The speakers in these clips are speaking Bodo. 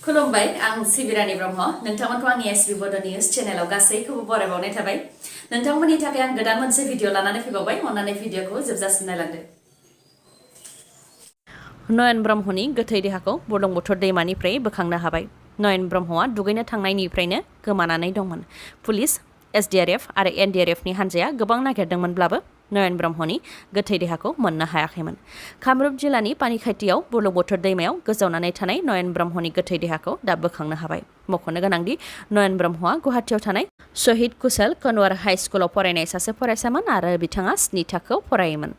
खुलुमबाय आं सिबिरानि ब्रह्म नोंथांमोनखौ आंनि एसबि बड' निउज चेनेलाव गासैखौबो बरायबावनाय थाबाय नोंथांमोननि थाखाय आं गोदान मोनसे भिडिअ लानानै फैबावबाय अन्नानै भिडिअखौ जोबजासिम नायलांदो नयन ब्रह्मनि गोथै देहाखौ बुरलुंबुथुर दैमानिफ्राय बोखांनो हाबाय नयन ब्रह्मआ दुगैनो थांनायनिफ्रायनो गोमानानै दंमोन पुलिस एसडीआरएफ आरो एनडीआरएफनि हान्जाया गोबां नागिरदोंमोनब्लाबो नयन ब्रह्मनि गोथै देहाखौ मोननो हायाखैमोन कामरुप जिल्लानि पानिखाथियाव बुरलुंबुथुर दैमायाव गोजावनानै थानाय नयन ब्रह्मनि गोथै देहाखौ दा बोखांनो हाबाय मख'नो गोनांदि नयन ब्रह्मआ गुवाहाटीयाव थानाय शहीद कुशल कनवार हाई स्कुलाव फरायनाय सासे फरायसामोन आरो बिथाङा 7 थाखोआव फरायोमोन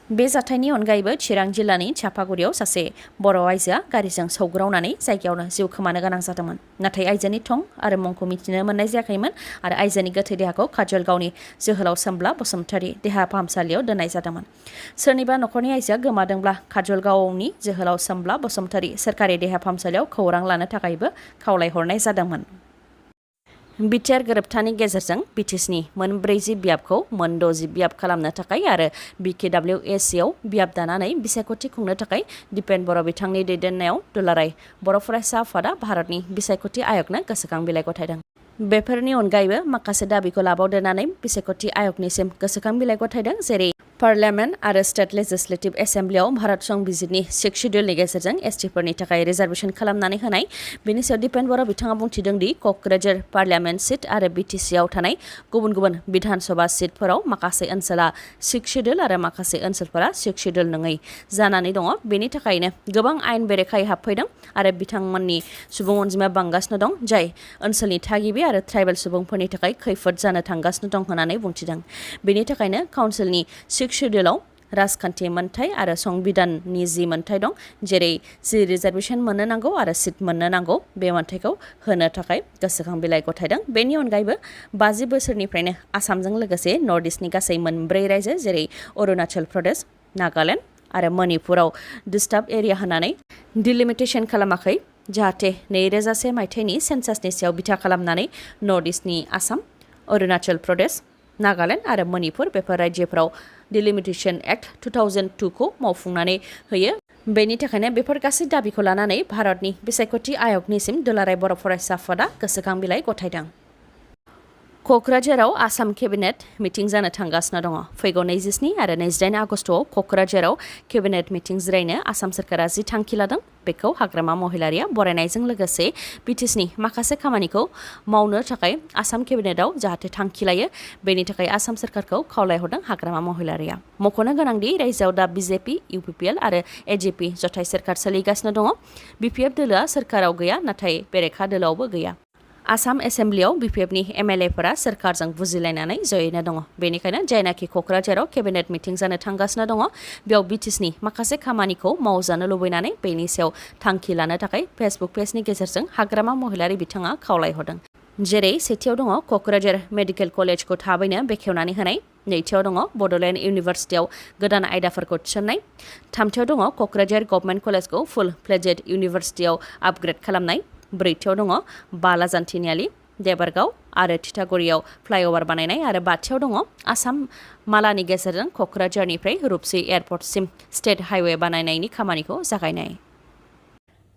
बे जाथायनि अनगायैबो चिरां जिल्लानि चापागुरियाव सासे बर' आइजोआ गारिजों सौग्रावनानै जायगायावनो जिउ खोमानो गोनां जादोंमोन नाथाय आइजोनि थं आरो मुंखौ मिथिनो मोननाय जायाखैमोन आरो आइजोनि गोथै देहाखौ काजलगावनि जोहोलाव सोमब्ला बसुमतारी देहा फाहामसालियाव दोननाय जादोंमन सोरनिबा नखरनि आइजोआ गोमादोंब्ला काजलगावनि जोहोलाव सोमब्ला बसुमतारी सोरखारि देहा फाहामसालियाव खौरां लानो थाखायबो खावलायहरनाय जादोंमोन बिटिआर गोरोबथानि गेजेरजों बिटिसिनि मोन 40 बियाबखौ मोन 60 बियाब खालामनो थाखाय आरो बिकेडब्लिउएसिआव बियाब दानानै बिसायख'थि खुंनो थाखाय दिपेन बर' बिथांनि दैदेननायाव दुलाराय बर' फरायसा आफादा भारतनि बिसायख'थि आयगनो गोसोखां बिलाइ गथायदों बेफोरनि अनगायैबो माखासे दाबिखौ लाबावदेरनानै बिसायख'थि आयगनिसिम गोसोखां बिलाइ गथायदों जेरै पार्लियामेन्ट आरो स्टेट लेजिस्लेटिभ एसेम्ब्लियाव भारत संबिजितनि 6 शिड्युलनि गेजेरजों एसटिफोरनि थाखाय रिजार्भेसन खालामनानै होनाय बेनि सायाव दिपेन बर' बिथाङा बुंथिदों दि क'क्राझार पार्लियामेन्ट सिट आरो बिटिसिआव थानाय गुबुन गुबुन बिधानसभा सिटफोराव माखासे ओनसोला 6 शिड्युल आरो माखासे ओनसोलफोरा 6 शिड्युल नङै जानानै दङ बेनि थाखायनो गोबां आयेन बेरेखायै हाबफैदों आरो बिथांमोननि सुबुं अनजिमाया बांगासिनो दं जाय ओनसोलनि थागिबि आरो ट्राइबेल सुबुंफोरनि थाखाय खैफोद जानो थांगासिनो दं होननानै बुंथिदों बेनि थाखायनो काउन्सिलनि 6 शिड्युलाव राजखान्थि मोनथाय आरो संबिधाननि जि मोनथाय दं जेरै जि रिजार्भेसन मोननो नांगौ आरो सिट मोननो नांगौ बे मोनथायखौ होनो थाखाय गोसोखां बिलाइ गथायदों बेनि अनगायैबो 50 बोसोरनिफ्रायनो आसामजों लोगोसे नर्थ इस्टनि गासै मोनब्रै रायजो जेरै अरुणाचल प्रदेश नागालेण्ड आरो मणिपुराव डिस्टार्ब एरिया होनानै डिलिमिटेसन खालामाखै जाहाथे 2001 मायथाइनि सेन्सासनि सायाव बिथा खालामनानै नर्थ इस्टनि आसाम अरुणाचल प्रदेश नागालेण्ड आरो मणिपुर बेफोर रायजोफोराव डिलिमिटेसन एक्ट 2002 खौ मावफुंनानै होयो बेनि थाखायनो बेफोर गासै दाबिखौ लानानै भारतनि बिसायख'थि आयगनिसिम दुलाराय बर' फरायसा आफादा गोसोखां बिलाइ गथायदों क'क्राझाराव आसाम केबिनेट मिटिं जानो थांगासिनो दङ फैगौ 27 आरो 28 आगस्टआव क'क्राझाराव केबिनेट मिटिं जिरायनो आसाम सोरखारा जि थांखि लादों बेखौ हाग्रामा महिलारिया बरायनायजों लोगोसे बिटिसिनि माखासे खामानिखौ मावनो थाखाय आसाम केबिनेटआव जाहाथे थांखि लायो बेनि थाखाय आसाम सोरखारखौ खावलायहरदों हाग्रामा महिलारिया मख'नो गोनांदि रायजोआव दा बिजेपि इउपिपिएल आरो एजिपि जथाय सोरखार सोलिगासिनो दङ बिपिएफ दोलोआ सोरखाराव गैया नाथाय बेरेखा दोलोआवबो गैया आसाम एसेम्ब्लियाव बिपिएफनि एमएलएफोरा सोरखारजों बुजिलायनानै जयैनो दङ बेनिखायनो जायनाखि क'क्राझाराव केबिनेट मिटिं जानो थांगासिनो दङ बेयाव बिटिसिनि माखासे खामानिखौ मावजानो लुबैनानै बेनि सायाव थांखि लानो थाखाय फेसबुक पेजनि गेजेरजों हाग्रामा महिलारि बिथाङा खावलायहरदों जेरै सेथियाव दङ क'क्राझार मेडिकेल कलेजखौ थाबैनो बेखेवनानै होनाय नैथियाव दङ बड'लेण्ड इउनिभार्सिटियाव गोदान आयदाफोरखौ थिसननाय थामथियाव दङ क'क्राझार गभर्नमेन्ट कलेजखौ फुल फ्लेजेड इउनिभार्सिटियाव आपग्रेड खालामनाय ब्रैथियाव दङ बालाजान तिनिआलि देबरगाव आरो थिथागुरियाव फ्लाइअभार बानायनाय आरो बाथियाव दङ आसाम मालानि गेजेरजों क'क्राझारनिफ्राय रुपसि एयारपर्टसिम स्टेट हाइवे बानायनायनि खामानिखौ जागायनाय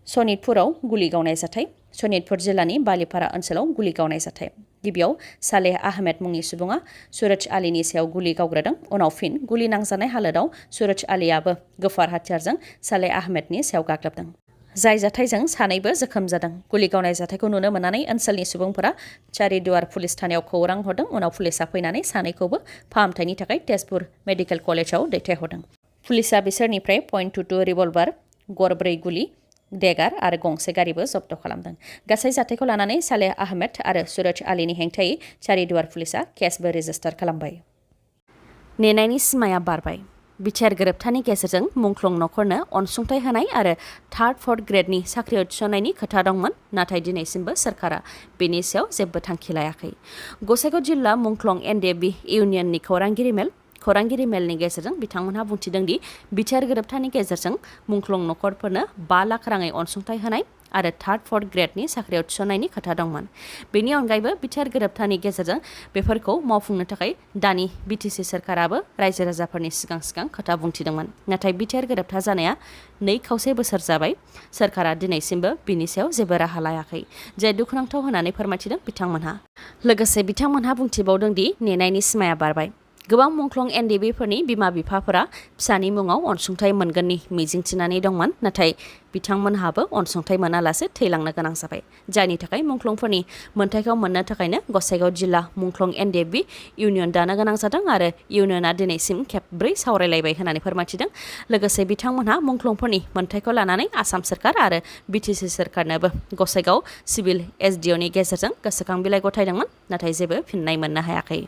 सनितपुराव गुलि गावनाय जाथाय सनितपुर जिल्लानि बालिपारा ओनसोलाव गुलि गावनाय जाथाय गिबियाव सालेह आहमेद मुंनि सुबुङा सुरज आलीनि सायाव गुलि गावग्रोदों उनाव फिन गुलि नांजानाय हालोदाव सुरज आलीयाबो गोफार हाथियारजों सालेह आहमेदनि सायाव गाग्लोबदों जाय जाथायजों सानैबो जोखोम जादों गुलि गावनाय जाथायखौ नुनो मोननानै ओनसोलनि सुबुंफोरा चारिदुवार पुलिस थानायाव खौरां हरदों उनाव पुलिसा फैनानै सानैखौबो फाहामथायनि थाखाय तेजपुर मेडिकेल कलेजाव दैथायहरदों पुलिसा बिसोरनिफ्राय .22 रिभल्भार गरब्रै गुलि देगार आरो गंसे गारिबो जब्द खालामदों गासै जाथायखौ लानानै सालेह आहमेद आरो सुरज आलीनि हेंथायै चारिदुवार पुलिसा केसबो रेजिस्टार खालामबाय नेनायनि सिमाया बारबाय बिटिआर गोरोबथानि गेजेरजों मुंख्लं नखरनो अनसुंथाइ होनाय आरो 3rd 4th ग्रेडनि साख्रि थिसननायनि खोथा दंमोन नाथाय दिनैसिमबो सोरखारा बेनि सायाव जेबो थांखि लायाखै गसाइगाव जिल्ला मुंख्लं एनडिएफबि इउनियननि खौरांगिरि मेलनि गेजेरजों बिथांमोनहा बुंथिदों दि बिटिआर गोरोबथानि गेजेरजों मुंख्लं नखरफोरनो 5 लाख राङै अनसुंथाइ होनाय आरो थार्ड फोर्थ ग्रेडनि साख्रियाव थिसननायनि खोथा दंमोन। बेनि अनगायैबो बिथार गोरोबथानि गेजेरजों बेफोरखौ मावफुंनो थाखाय दानि बिटिसि सोरखाराबो रायजो राजाफोरनि सिगां खोथा बुंथिदोंमोन। नाथाय बिटिआर गोरोबथा जानाया 2 बोसोर जाबाय। सोरखारा दिनैसिमबो बिनि सायाव जेबो राहा लायाखै, जाय दुखुनांथाव होननानै फोरमायथिदों बिथांमोनहा। लोगोसे बिथांमोनहा बुंथिबावदों दि नेनायनि सिमाया बारबाय। गोबां मुंख्लं एनडिबिफोरनि बिमा-बिफाफोरा फिसानि मुङाव अनसुंथाइ मोनगोननि मिजिंथिनानै दंमोन, नाथाय बिथांमोनहाबो अनसुंथाइ मोनालासे थैलांनो गोनां जाबाय, जायनि थाखाय मुंख्लंफोरनि मोन्थाइखौ मोननो थाखायनो गसाइगाव जिल्ला मुंख्लं एनडिबि इउनियन दानो गोनां जादों आरो इउनियना दिनैसिम खेबब्रै सावरायलायबाय होननानै फोरमायथिदों। लोगोसे बिथांमोनहा मुंख्लंफोरनि मोन्थाइखौ लानानै आसाम सोरखार आरो बिटिसि सोरखारनोबो गसाइगाव सिभिल एसडिअनि गेजेरजों गोसोखां बिलाइ गथायदोंमोन, नाथाय जेबो फिननाय मोननो हायाखै।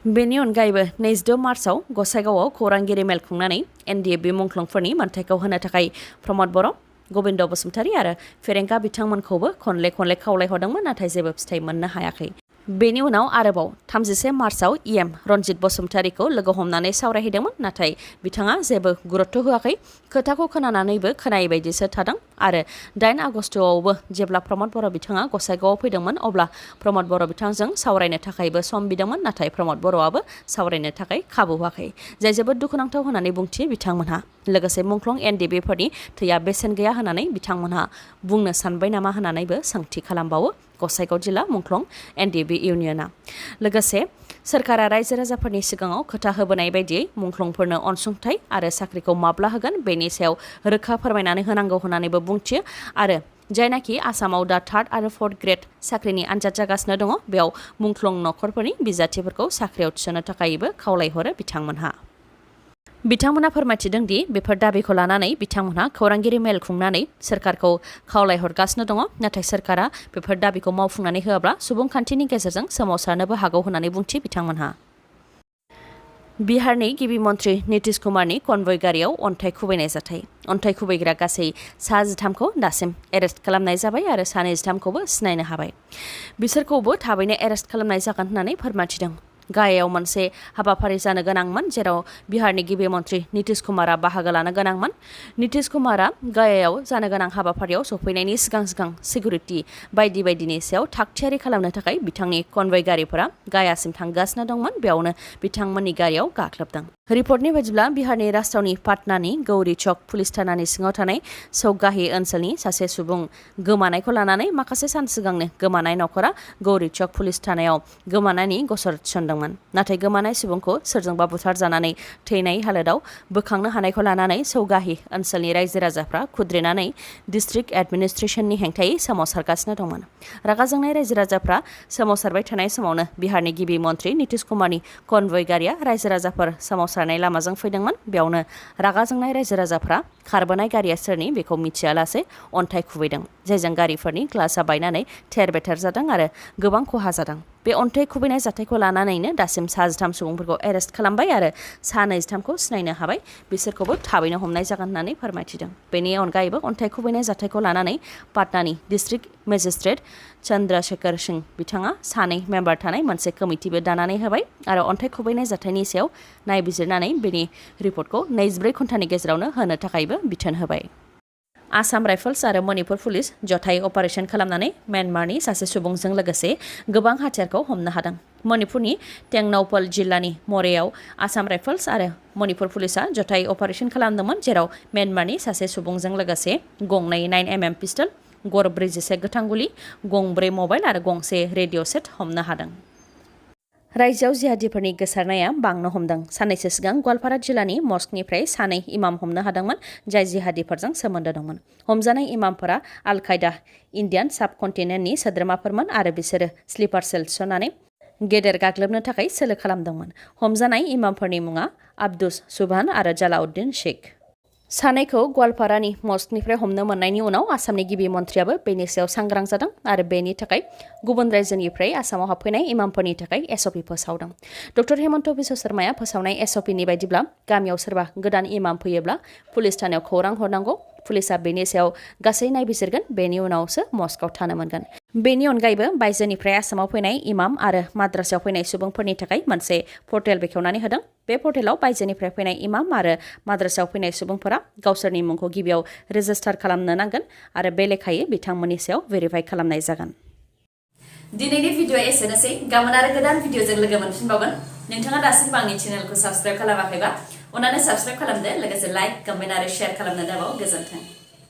बेनि अनगायैबो 26 मार्चआव गसाइगावआव खौरांगिरि मेल खुंनानै एनडिएफबि मुंख्लंफोरनि मोन्थाइखौ होनो थाखाय प्रमद बर', गोविन्द बसुमतारी आरो फेरेंगा बिथांमोनखौबो खनले खावलायहरदोंमोन, नाथाय जेबो फिथाइ मोननो हायाखै। बेनि उनाव आरोबाव 31 मार्चआव इएम रनजित बसुमतारीखौ लोगो हमनानै सावरायहैदोंमोन, नाथाय बिथाङा जेबो गुरुत्व होआखै। खोथाखौ खोनानानैबो खोनायै बायदिसो थादों आरो 8 आगस्टआवबो जेब्ला प्रमद बर' बिथाङा गसाइगावआव फैदोंमोन, अब्ला प्रमद बर' बिथांजों सावरायनो थाखायबो सम बिदोंमोन, नाथाय प्रमद बर'आबो सावरायनो थाखाय खाबु होआखै, जाय जोबोद दुखुनांथाव होननानै बुंथियो बिथांमोनहा। लोगोसे मुंख्लं एनडिबिफोरनि थैया बेसेन गैया होननानै बिथांमोनहा बुंनो सानबाय नामा होननानैबो सोंथि खालामबावो गसाइगाव जिल्ला मुंख्लं एनडिबि इउनियना। लोगोसे सोरखारा रायजो राजाफोरनि सिगाङाव खोथा होबोनाय बायदियै मुंख्लंफोरनो अनसुंथाइ आरो साख्रिखौ माब्ला होगोन बेनि सायाव रोखा फोरमायनानै होनांगौ होननानैबो बुंथियो आरो जायनाखि आसामाव दा थार्ड आरो फोर्थ ग्रेड साख्रिनि आनजाद जागासिनो दङ, बेयाव मुंख्लं नखरफोरनि बिजाथिफोरखौ साख्रियाव थिसननो थाखायबो खावलायहरो बिथांमोनहा। बिथांमोना फोरमायथिदों दि बेफोर दाबिखौ लानानै बिथांमोनहा खौरांगिरि मेल खुंनानै सोरखारखौ खावलायहरगासिनो दङ, नाथाय सोरखारा बेफोर दाबिखौ मावफुंनानै होआब्ला सुबुंखान्थिनि गेजेरजों सोमावसारनोबो हागौ होननानै बुंथियो बिथांमोनहा। बिहारनि गिबि मन्थ्रि नितिश कुमारनि कनभय गारियाव अन्थाइ खुबैनाय जाथाय। अन्थाइ खुबैग्रा गासै 13खौ दासिम एरेस्ट खालामनाय जाबाय आरो 23खौबो सिनायनो हाबाय। बिसोरखौबो थाबैनो एरेस्ट खालामनाय जागोन होननानै फोरमायथिदों। गायायाव मोनसे हाबाफारि जानो गोनांमोन, जेराव बिहारनि गिबि मन्थ्रि नितिश कुमारा बाहागो लानो गोनांमोन। नितिश कुमारा गायायाव जानो गोनां हाबाफारियाव सफैनायनि सिगां सिकिउरिटि बायदिनि सायाव थागथियारि खालामनो थाखाय बिथांनि कनभय गारिफोरा गायासिम थांगासिनो दंमोन। बेयावनो बिथांमोननि गारियाव गाग्लोबदों। रिपर्टनि बायदिब्ला बिहारनि राजथावनि पाटनानि गौरी चौक पुलिस थानानि सिङाव थानाय सौगाही ओनसोलनि सासे सुबुं गोमानायखौ लानानै माखासे सान सिगांनो गोमानाय नखरा गौरी चौक पुलिस थानायाव गोमानायनि गसर थिसनदोंमोन। नाथाय गोमानाय सुबुंखौ सोरजोंबा बुथारजानानै थैनाय हालोदाव बोखांनो हानायखौ लानानै सौगाही ओनसोलनि रायजो राजाफ्रा खुद्रिनानै डिस्ट्रिक्ट एडमिनिस्ट्रेशननि हेंथायै सोमावसारगासिनो दंमोन। रागा जोंनाय रायजो राजाफ्रा सोमावसारबाय थानाय समावनो बिहारनि गिबि मन्थ्रि नितिश कुमारनि कनभय गारिया रायजो राजाफोर सोमावसारनाय लामाजों फैदोंमोन। बेयावनो रागा जोंनाय रायजो राजाफ्रा खारबोनाय गारिया सोरनि बेखौ मिथियालासे अन्थाइ खुबैदों, जायजों गारिफोरनि ग्लासआ बायनानै थेर बेथेर जादों आरो गोबां खहा जादों। बे अन्थाइ खुबैनाय जाथायखौ लानानैनो दासिम 13 सुबुंफोरखौ एरेस्ट खालामबाय आरो 23खौ सिनायनो हाबाय। बिसोरखौबो थाबैनो हमनाय जागोन होननानै फोरमायथिदों। बेनि अनगायैबो अन्थाइ खुबैनाय जाथायखौ लानानै पाटनानि डिस्ट्रिक्ट मेजिस्ट्रेट चन्द्रशेखर सिंह बिथाङा 2 मेम्बार थानाय मोनसे कमिटिबो दानानै होबाय आरो अन्थाइ खुबैनाय जाथायनि सायाव नायबिजिरनानै बेनि रिपर्टखौ 24 घन्टानि गेजेरावनो होनो थाखायबो बिथोन होबाय। आसाम राइफल्स आरो मणिपुर पुलिस जथाय अपारेशन खालामनानै म्यानमारनि सासे सुबुंजों लोगोसे गोबां हाथियारखौ हमनो हादों। मणिपुरनि टेंगनौपल जिल्लानि मरेआव आसाम राइफल्स आरो मणिपुर पुलिसा जथाय अपारेशन खालामदोंमोन, जेराव म्यानमारनि सासे सुबुंजों लोगोसे गंनै 9mm पिस्टल, गर 41 गोथां गुलि, गंब्रै मबाइल आरो गंसे रेडिअ सेट हमनो हादों। रायजोआव जिहादिफोरनि गोसारनाया बांनो हमदों। साननैसो सिगां गवालपारा जिल्लानि मस्कनिफ्राय 2 इमाम हमनो हादोंमोन, जाय जिहादिफोरजों सोमोन्दो दंमोन। हमजानाय इमामफोरा आल कायदा इन्डियान साब कन्टिनेन्टनि सोद्रोमाफोरमोन आरो बिसोरो स्लिपार सेल थिसननानै गेदेर गाग्लोबनो थाखाय सोलो खालामदोंमोन। हमजानाय इमामफोरनि मुङा आब्दुस सुबहान आरो जालाउद्दिन शेख। 2खौ गवालपारानि मस्कनिफ्राय हमनो मोननायनि उनाव आसामनि गिबि मन्थ्रियाबो बेनि सायाव सांग्रां जादों आरो बेनि थाखाय गुबुन रायजोनिफ्राय आसामाव हाबफैनाय इमामफोरनि थाखाय एसअपि फोसावदों। डक्टर हेमन्त बिश्व शर्माया फोसावनाय एसअपिनि बायदिब्ला गामियाव सोरबा गोदान इमाम फैयोब्ला पुलिस थानायाव खौरां हरनांगौ पुलिसा बेनि सायाव गासै नायबिजिरगोन बेनि उनावसो मस्क'आव थानो मोनगोन बेनि अनगायैबो बायजोनिफ्राय आसामाव फैनाय इमाम आरो माद्रासायाव फैनाय सुबुंफोरनि थाखाय मोनसे पर्टेल बेखेवनानै होदों बे पर्टेलाव बायजोनिफ्राय फैनाय इमाम आरो माद्रासायाव फैनाय सुबुंफोरा गावसोरनि मुंखौ गिबियाव रेजिस्टार खालामनो नांगोन आरो बे लेखायै बिथांमोननि सायाव भेरिफाइ खालामनाय जागोन दिनैनि भिडिअ एसेनोसै गाबोन आरो गोदान भिडिअजों लोगो मोनफिनबावगोन नोंथाङा दासिमबो आंनि चेनेलखौ साबस्क्राइब खालामाखैबा अन्नानै साबस्क्राइब खालामदो लोगोसे लाइक कमेन्ट आरो शेयार खालामनो दाबाव गोजोन्थों